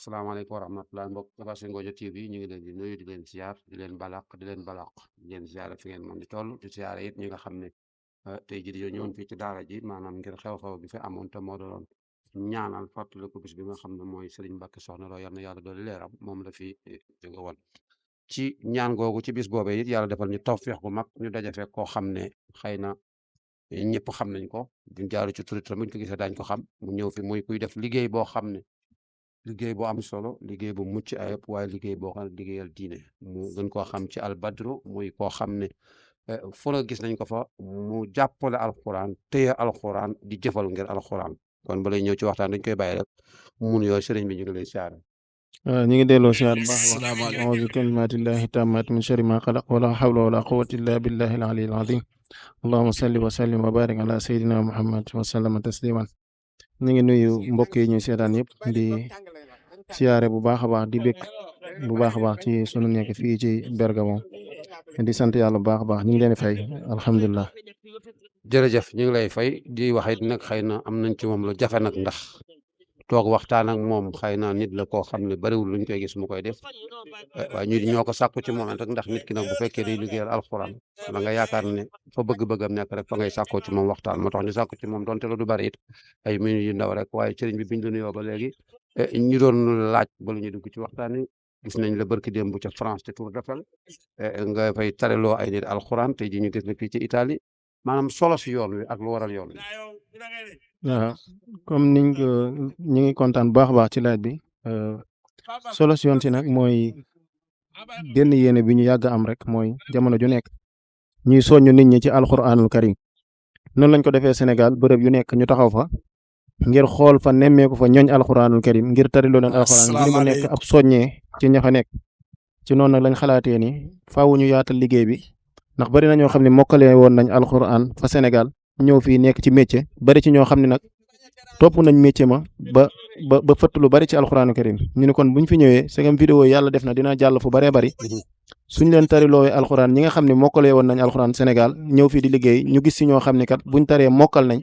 salaamaaleykum wa rahmatulah mbokk Tafassine Ngothie TV ñu ngi leen di nuyu di leen ziar di leen balaq di leen balaq di leen ziare fi ngeen mën di toll di ziare it ñi nga xam ne tey jii dañoo ñëwoon fii ci daara ji maanaam ngir xew-xew bi fi amoon te moo doon ñaanal fàttaliku bis bi nga xam ne mooy Serigne Mbacke Soxna Lo yal na yàlla dooli leeram moom la fi jóge woon ci ñaan googu ci bis boobee it yàlla defal ñu tawféex bu mag ñu daje fekk koo xam ne xëy na ñëpp xam nañ ko buñ jaaru ci turit buñ ko gisee daañ ko xam mu ñëw fi muy kuy def liggéey boo xam ne liggéey bu am solo liggéey bu mucc ayib waaye liggéey boo xam ne liggéeyal diine mu gën koo xam ci albadru muy koo xam ne fu la gis nañ ko fa mu jàppale alxuraan téye alxuraan di jëfal ngir alxuraan kon ba lay ñëw ci waxtaan dañ koy bàyyi rek mun yooyu sëriñ bi ñu ngi lay siyaare. ñu ngi delloo siyaar bu baax a baax salaamaaleykum auzu kalimatillahi tammat min sharri ma xalaq wala hawla wala quwwata illa billahi al aliyyil azim allahumma salli wa sallim wa barik ala sayyidina muhammad wa sallama tasliman ñu ngi nuyu mbokk yi ñuy seetaan yëpp di siyaare bu baax a baax di bég bu baax a baax ci sunu nekk fii ci Bergamo di sant yàlla bu baax a baax ñu ngi leen di fay alhamdulilah. jërëjëf ñu ngi lay fay di wax it nag xëy na am nañ ci moom lu jafe nag ndax toog waxtaan ak moom xëy na nit la koo xam ne bariwul luñ koy gis mu koy def waaye ñu ñoo ko sàkku ci moom rek ndax nit ki nag bu fekkee day liggéeyal alxuraan da nga yaakaar ne fa bëgg-bëggam nekk rek fa ngay sàkkoo ci moom waxtaan moo tax ñu sàkku ci moom donte la du bari it ay minutes yu ndaw rek waaye sëriñ bi biñ la nuyoo ba léegi ñu doon laaj ba lu ñu dugg ci waxtaan wi gis nañ la barki démb ca France ci Tour d'Eiffel nga fay tareloo ay nit alxuraan tey ji ñu gis la fii ci Italie maanaam solo si yoon wi ak lu waral yoon wi. waaw comme niñ ko ñu ngi kontaan bu baax a baax ci laaj bi solo si yoon si nag mooy benn yéene bi ñu yàgg am rek mooy jamono ju nekk ñuy soññu nit ñi ci alxuraanul karim noonu lañ ko defee Sénégal bërëb yu nekk ñu taxaw fa ngir xool fa nemmeeku fa ñooñ alxuraanul karim ngir tariloo leen alxuraan ngir mu nekk ab soññee ci ña fa nekk ci noonu nag lañ xalaatee ni faaw ñu yaatal liggéey bi ndax bari na ñoo xam ne mokkale woon nañ alxuraan fa Sénégal ñëw fii nekk ci métier bari ci ñoo xam ne nag topp nañ métier ma ba fëtt lu bari ci alxuraanu karim ñu ne kon buñ fi ñëwee segam vidéo yàlla def na dina jàll fu baree bari suñ leen tariloowee alxuraan ñi nga xam ne mokkale woon nañ alxuraan Sénégal ñëw fii di liggéey ñu gis si ñoo xam ne kat buñ taree mokkal nañ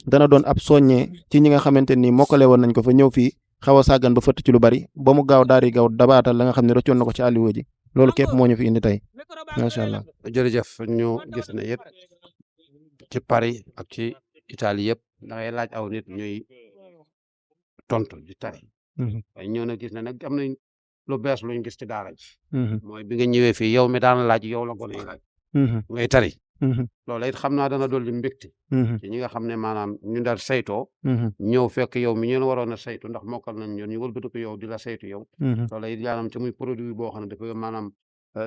dana doon ab soññee ci ñi nga xamante ni mokkale woon nañ ko fa ñëw fii xaw a sàggan ba fëtt ci lu bari ba mu gaaw daal di gaaw dabaatal la nga xam ne rëccoon na ko ci àlliwoo ji loolu képp moo ñu fi indi tey macha allah. jërëjëf ñu gis ne it ci Paris ak ci Italie yëpp da ngay laaj aw nit ñuy tontu di tari. waaye ñëw na gis ne nag am nañ lu bees luñ gis ci daara ji. mooy bi nga ñëwee fii yow mi daan laaj yow la gone yi laaj. ngay tari. loolu it xam naa dana dolli mbégte. ci ñi nga xam ne maanaam ñu daal saytoo. ñëw fekk yow mi ñu waroon a saytu ndax mokkal nañ ñoon ñu wëlbati ko yow di la saytu yow. loolu it yaanam ci muy produit boo xam ne dafa maanaam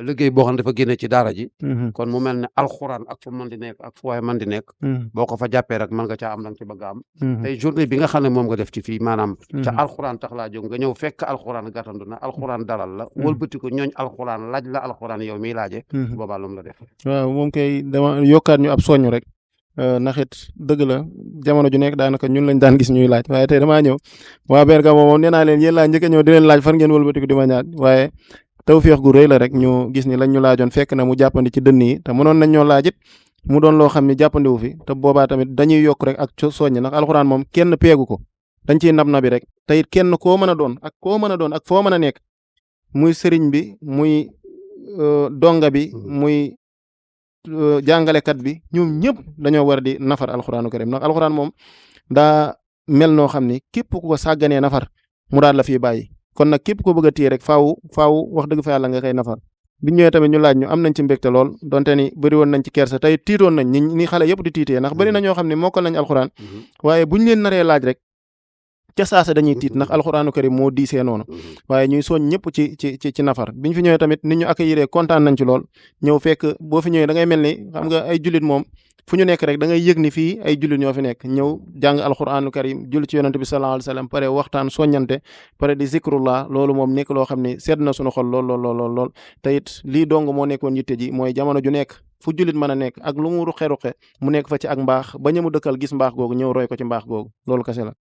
liggéey boo xam ne dafa génne ci daara ji. kon mu mel ne alxuraan ak fu mën di nekk ak fu waay mën di nekk. boo ko fa jàppee rek mën nga caa am la nga ci bëgg a am. tey journée bi nga xam ne moom nga def ci fii maanaam. ca alxuraan tax laa jóg nga ñëw fekk alxuraan gàttandu na alxuraan dalal la. wëlbati ko ñooñ alxuraan laaj la alxuraan yow miy laaje. boobaa lu mu la def. waaw moom kay dama yokkaat ñu ab soññ rek. ndax it dëgg la jamono ju nekk daanaka ñun lañ daan gis ñuy laaj waaye tey damaa ñëw waa Bergamo moom nee naa leen yéen laa njëkk a ñëw di leen laaj fan ngeen wëlbatiku di ma ñaat waaye tawfeex gu rëy la rek ñu gis ni lañ ñu laajoon fekk na mu jàppandi ci dënn yi te mënoon nañ ñoo laajit mu doon loo xam ne jàppandiwu fi te boobaa tamit dañuy yokk rek ak soññ ndax alxuraan moom kenn peegu ko dañ ciy nab nabi rek te it kenn koo mën a doon ak koo mën a doon ak foo mën a nekk muy sëriñ bi muy donga bi muy jàngalekat bi ñoom ñëpp dañoo war di nafar alxuraanu karim ndax alxuraan moom daa mel noo xam ni képp ku ko sàgganee nafar mu daal la fii bàyyi kon nag képp ko bëgg a téye rek faaw wax dëgg fa yàlla nga koy nafar biñ ñëwee tamit ñu laaj ñu am nañ ci mbégte lool donte ni bëri woon nañ ci kersa tey tiitoon nañ ni xale yëpp di tiitee ndax bëri na ñoo xam ne mokkal nañ alxuraan waaye buñ leen naree laaj rek ca saasa dañuy tiit ndax alxuraanu karim moo diisee noonu waaye ñuy soñ ñëpp ci nafar biñ fi ñëwee tamit nit ñu accueillir kontaan nañ ci lool ñëw fekk boo fi ñëwee da ngay mel ni xam nga ay jullit moom fu ñu nekk rek da ngay yëg ni fii ay jullit ñoo fi nekk ñëw jàng alxuraanu karim julli ci yonante bi sallallahu alayhi wasallam pare waxtaan soññante pare di zikrullah loolu moom nekk loo xam ne sedd na suñu xol lool te it lii dong moo nekkoon yitte ji mooy jamono ju nekk fu jullit mën a nekk ak lu mu ruqe mu nekk fa ci ak mbaax ba ñëmu dëkkal gis mbaax googu ñëw roy ko ci mbaax googu loolu kese la.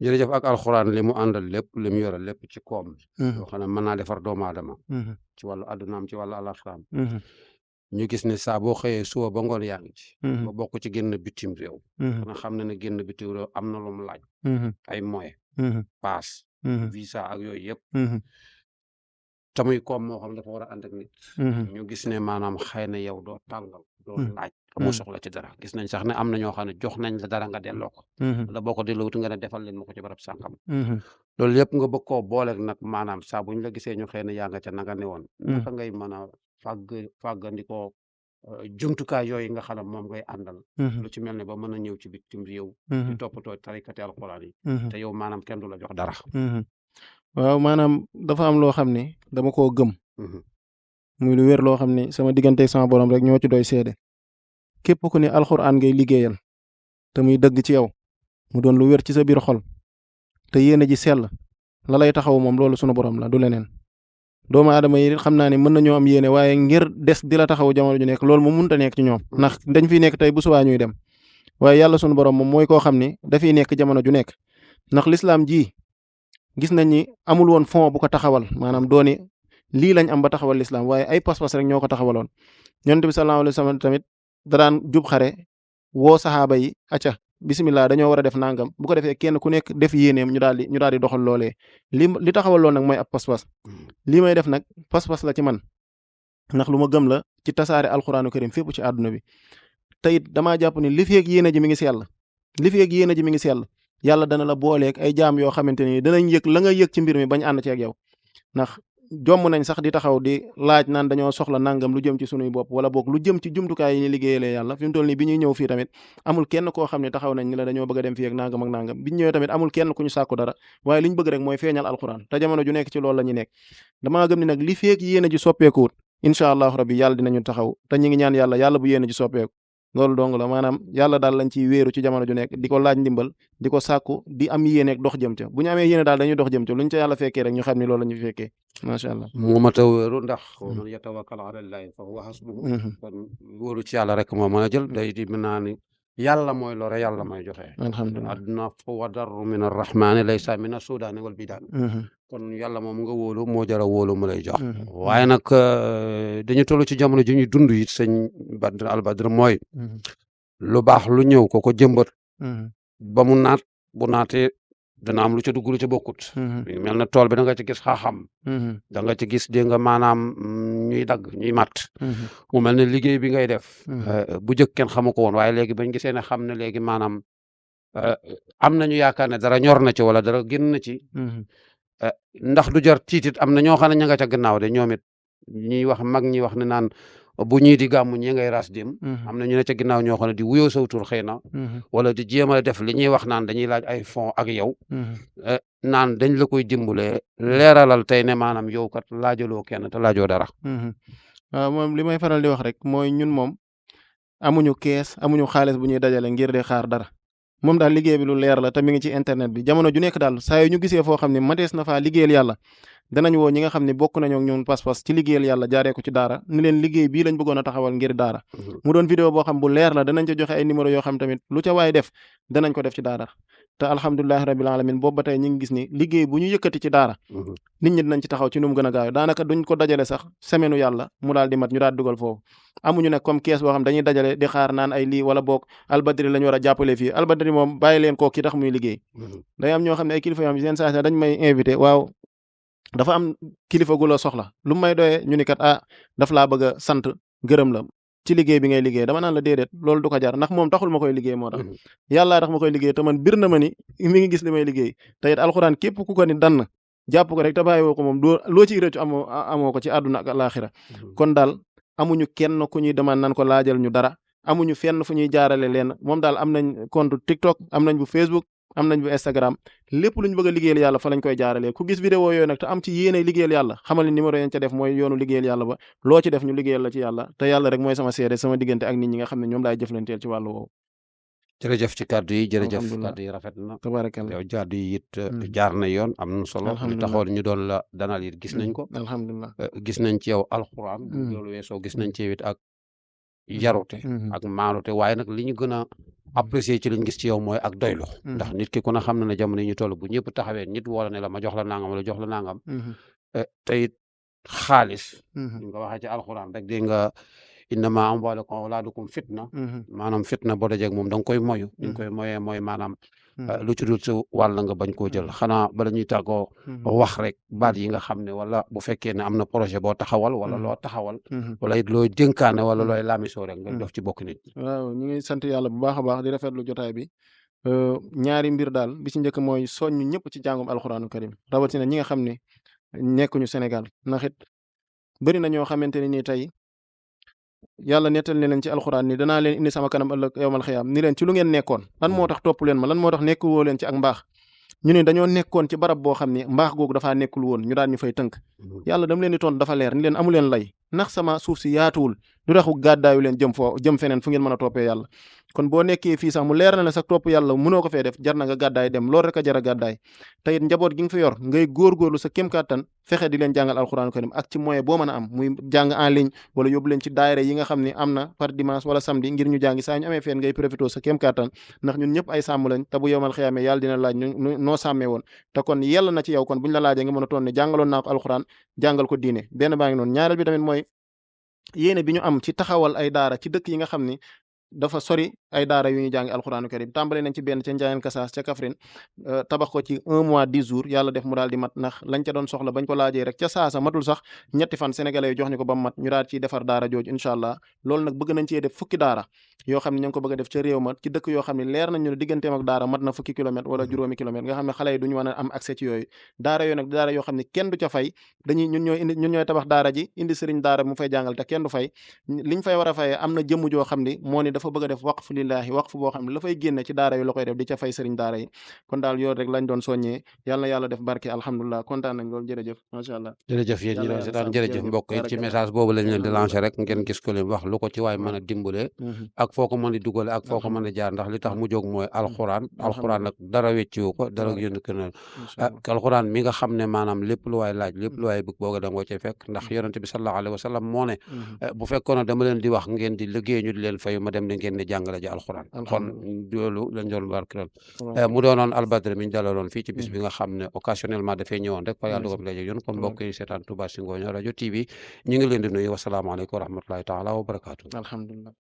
jërëjëf ak alxuraan li mu àndal lépp li mu yore lépp ci koom yoo xam ne mën naa defar doomu aadama ci wàllu addunaam ci wàllu alaxiraam ñu gis ne saa boo xëyee suba ba ngoon yaa ngi ci ba bokk ci génn bitim réew nga xam ne génn bitim réew am na lu mu laaj ay moyens paas visa ak yooyu yëpp te muy koom moo xam dafa war a ànd ak nit ñu gis ne maanaam xëy na yow doo tàngal doo laaj amoo soxla ci dara gis nañ sax ne am na ñoo xam ne jox nañ la dara nga delloo ko wala boo ko delloo wut nga ne defal leen ma ko ci barab sàngam loolu yëpp nga bëgg koo booleeg nag maanaam saa buñ la gisee ñu xëy na yaa nga ca nanga ne woon naka ngay mën a fàggandikoo jumtukaay yooyu nga xam ne moom ngay àndal lu ci mel ne ba mën a ñëw ci bitim réew di toppatoo tarikati alxuraan yi te yow maanaam kenn du la jox dara waaw maanaam dafa am loo xam ne dama koo gëm muy lu wér loo xam ne sama diggante sama borom rek ñoo ci doy seede képp ku ne alxuraan ngay liggéeyal te muy dëgg ci yow mu doon lu wér ci sa biir xol te yéene ji sell la lay taxaw moom loolu sunu borom la du leneen doomu aadama yi xam naa ne mën nañoo am yéene waaye ngir des di la taxaw jamono ju nekk loolu moom mënut a nekk ci ñoom ndax dañ fiy nekk tey bu subaa ñuy dem waaye yàlla sunu borom moom mooy koo xam ne dafiy nekk jamono ju nekk ndax lislaam ji gis nañ ni amul woon fond bu ko taxawal maanaam dooni lii lañ am ba taxawal lislaam waaye ay pas-pas rek ñoo ko taxawaloon yonent bi sallallahu alayhi wa sallam tamit da daan jub xare woo saxaaba yi acca bisimilah dañoo war a def nangam bu ko defee kenn ku nekk def yéeneem ñu daal di doxal loolee li taxawal lool nag mooy ab pas-pas lii may def nag pas-pas la ci man ndax lu ma gëm la ci tasaare alxuraanu karim fépp ci àdduna bi te it damaa jàpp ni li feeg yéene ji mi ngi sell li feeg yéene ji mi ngi sell yàlla dana la booleeg ay jaam yoo xamante ni danañ yëg la nga yëg ci mbir mi bañ ànd ci ak yow ndax jomm nañ sax di taxaw di laaj naan dañoo soxla nangam lu jëm ci sunuy bopp wala boog lu jëm ci jumtukaay yi ñu liggéeyalee yàlla fi mu toll nii bi ñuy ñëw fii tamit amul kenn koo xam ne taxaw nañ ni la dañoo bëgg a dem fii ak nangam ak nangam bi ñu ñëwee tamit amul kenn ku ñu sàkku dara waaye li ñu bëgg rek mooy feeñal alxuraan te jamono ju nekk ci loolu la ñu nekk damaa gëm ni nag li feek yéene ji soppeekuwut incha allahu rabbi yàlla dinañu taxaw te ñu ngi ñaan yàlla bu yéene ji soppeeku loolu dong la maanaam yàlla daal lañ ciy wéeru ci jamono ju nekk di ko laaj ndimbal di ko sàkku di am yéene dox jëm ca bu ñu amee yéene daal dañuy dox jëm ca luñ ca yàlla fekkee rek ñu xam ni loolu la ñu fekkee macha allah mu mat a wéeru ndax man yatawakkal ala llahi fa huwa hasbuhu kon wóoru ci yàlla rek moo mën a jël day di mën naa ni yàlla mooy lore yàlla mooy joxe alhamdulilah adduna fa wa darru min arrahmani laysa min assudaani wal bidaani kon yàlla moom nga wóolu moo jara wóolu mu lay jox waaye nag dañu toll ci jamono ji ñuy dund it sëñ Badr Al Badr mooy lu baax lu ñëw ko jëmbat ba mu naat bu naatee dana am lu ca dugg lu ca bokkut mel na tool bi da nga ci gis xaaxam da nga ci gis dégg nga maanaam ñuy dagg ñuy matt mu mel ne liggéey bi ngay def bu jëkk kenn xamu ko woon waaye léegi bañ gisee ne xam ne léegi maanaam am nañu yaakaar ne dara ñor na ci wala dara génn na ci ndax du jar tiitit am na ñoo xam ne ña nga ca gannaaw de ñoom it ñuy wax mag ñi wax ne naan bu ñii di gàmmu ñi ngay ras dem am na ñu ne ca ginnaaw ñoo xam ne di wuyoo sawtur xëy na wala di jéem a def li ñuy wax naan dañuy laaj ay fonds ak yow naan dañ la koy dimbale leeralal tey ne maanaam yow kat laajaloo kenn te laajoo dara waaw moom li may faral di wax rek mooy ñun moom amuñu kees amuñu xaalis bu ñuy dajale ngir di xaar dara moom daal liggéey bi lu leer la te mi ngi ci internet bi jamono ju nekk daal saa yu ñu gisee foo xam ne matees na faa liggéeyal yàlla danañ woo ñi nga xam ne bokk nañoo ak ñun pas-pas ci liggéeyal yàlla jaaree ko ci daara ni leen liggéey bii lañ bëggoon a taxawal ngir daara mu doon vidéo boo xam bu leer la danañ ca joxe ay numéro yoo xam tamit lu ca waay def danañ ko def ci daara te alhamdulilahi rabbil alamin boobu ba tey ñu ngi gis ni liggéey bu ñu yëkkati ci daara nit ñi dinañ ci taxaw ci nu mu gën a gaaw daanaka duñ ko dajale sax semaine yàlla mu daal di mat ñu daal dugal foofu amuñu nag comme kees boo xam dañuy dajale di xaar naan ay lii wala boog albadri lañu war a jàppale fii albadri moom bàyyi leen koo ki tax muy liggéey day am ñoo xam ne ay kilifa yoo xam seen saa dañ may invité waaw dafa am kilifa gu la soxla lu may doyee ñu ni kat daf laa bëgg a sant gërëm la ci liggéey bi ngay liggéey dama naan la déedéet loolu du ko jar ndax moom taxul ma koy liggéey moo tax yàllaa tax ma koy liggéey te man bir na ma ni mi ngi gis li may liggéey te it alxuraan képp ku ko ni dann jàpp ko rek te bàyyi woo ko moom loo ciy rëccu amoo ko ci àdduna ak alaaxira kon daal amuñu kenn ku ñuy demande nan ko laajal ñu dara amuñu fenn fu ñuy jaarale leen moom daal am nañ compte TikTok am nañ bu Facebook am nañ bu Instagram lépp lu ñu bëgg a liggéeyal yàlla fa lañ koy jaaralee ku gis vidéo yooyu nag te am ci yéene liggéeyal yàlla xamal ni numéro yeen ca def mooy yoonu liggéeyal yàlla ba loo ci def ñu liggéeyal la ci yàlla te yàlla rek mooy sama seede sama diggante ak nit ñi nga xam ne ñoom laay jëflanteel ci wàllu woowu jërëjëf ci kàddu yi jërëjëf kàddu yi rafet na tabarakallah yow kàddu yi it jaar na yoon am na solo li taxoon ñu doon la danal it gis nañ ko alhamdulilah gis nañ ci yow alxuraan loolu weesoo gis nañ ci yow it ak yarute ak maanute waaye nag li ñu gën a apprécier ci liñ gis ci yow mooy ak doylu ndax nit ki ku ne xam na ne jamono yi ñu toll bu ñëpp taxawee nit wala ne la ma jox la nangam wala jox la nangam te it xaalis ñu nga waxee ci alxuraan rek dégg nga innama amwalukum wa awlaadukum fitna maanaam fitna boo dajeeg moom da nga koy moyu li nga koy moyee mooy maanaam lu ci dul sa wàll nga bañ koo jël xanaa bala ñuy tàggoo wax rek baat yi nga xam ne wala bu fekkee ne am na projet boo taxawal wala loo taxawal wala it looy dénkaane wala looy laamisoo rek nga dox ci bokk nit waaw ñu ngi sant yàlla bu baax a baax di rafetlu jotaay bi ñaari mbir daal bi ci njëkk mooy soññu ñëpp ci jàngum alxuraanu karim rawatina ñi nga xam ne nekkuñu Sénégal ndax it bëri na ñoo xamante ne nii tey yàlla nettal ne leen ci alxuraan ni danaa leen indi sama kanam ëllëg yowmal xiyaam ni leen ci lu ngeen nekkoon lan moo tax topp leen ma lan moo tax nekk woo leen ci ak mbaax ñu ne dañoo nekkoon ci barab boo xam ne mbaax googu dafaa nekkul woon ñu daan ñu fay tënk yàlla dam leen di toon dafa leer ni leen amu leen lay ndax sama suuf si yaatuwul du taxu gàddaayu leen jëm feneen fu ngeen mën a toppee yàlla kon boo nekkee fii sax mu leer na la sax topp yàlla mënoo ko fee def jar na nga gàddaay dem loolu rek a jar a gàddaay te it njaboot gi nga fi yor ngay góorgóorlu sa kéem kàttan fexe di leen jàngal alxuraanu karim ak ci moyen boo mën a am muy jàng en ligne wala yóbbu leen ci daayira yi nga xam ne am na par dimanche wala samedi ngir ñu jàngi saa ñu amee feen ngay profité sa kéem kàttan ndax ñun ñëpp ay sàmm lañ te bu yowmal xiyaamee yàlla dina laaj noo sàmmee woon te kon yàlla na ci yow kon buñ la laajee nga mën a toon ne jàngaloon naa ko alxuraan jàngal ko diine benn baa ngi noonu ñaareel bi tamit mooy yéene bi ñu am ci taxawal ay daara ci dëkk yi nga xam ni dafa sori ay daara yu ñu jàng alxuraanu karim tàmbale nañ ci benn ca Njaayeen Kasaas ca Kaffrine tabax ko ci 1 mois 10 jours yàlla def mu daal di mat ndax lañ ca doon soxla bañ ko laajee rek ca saasa matul sax ñetti fan sénégalais yi jox ñu ko ba mu mat ñu daal ciy defar daara jooju incha allah loolu nag bëgg nañ cee def fukki daara yoo xam ne ñu ngi ko bëgg a def ca réew ma ci dëkk yoo xam ne leer nañ ñu ne digganteem ak daara mat na fukki kilomètre wala juróomi kilomètre nga xam ne xale yi duñu mën a am accès ci yooyu daara yooyu nag daara yoo xam ne kenn du ca fay ñun ñooy tabax daara ji indi sëriñ daara mu fay jàngal te kenn du fay liñ fay war a fayee am na jëmm joo xam ne moo ni dafa bëgg a def waqf lillahi waqf boo xam ne la fay génne ci daara yi la koy def di ca fay sëriñ daara yi kon daal yoon rek lañ doon soññee yàlla na yàlla def barke alhamdulilah kontaan nañ loolu jërëjëf macha allah jërëjëf yéen ñi doon seetaan jërëjëf mbokk yi ci message boobu lañ leen di lancer rek ngeen gis ko leen wax lu ko ci waay mën a dimbale ak foo ko mën a dugale ak foo ko mën a jaar ndax li tax mu jóg mooy alxuraan nag dara wecciwu ko dara yónni ko na alxuraan mi nga xam ne maanaam lépp lu waay laaj lépp lu waay bëgg booga da nga ko cay fekk ndax yonente bi sallallahu alayhi wa sallam moo ne bu fekkoon dama leen di wax ngeen di liggéey ñu di leen fayu ma dem ne ngeen di jàngale ji alxuraan kon loolu lañ doon barkeel mu doonoon Albadri mi ñu dalaloon fii ci bis bi nga xam ne occasionnellement dafay ñëwoon rek par yàlla dugal daje yoon kon mbokk yi seetaan Touba Zingonia rajo TV ñu ngi leen di nuyu wasalaamaaleykum wa rahmatullahi taala wa barakaatu. alhamdulilah.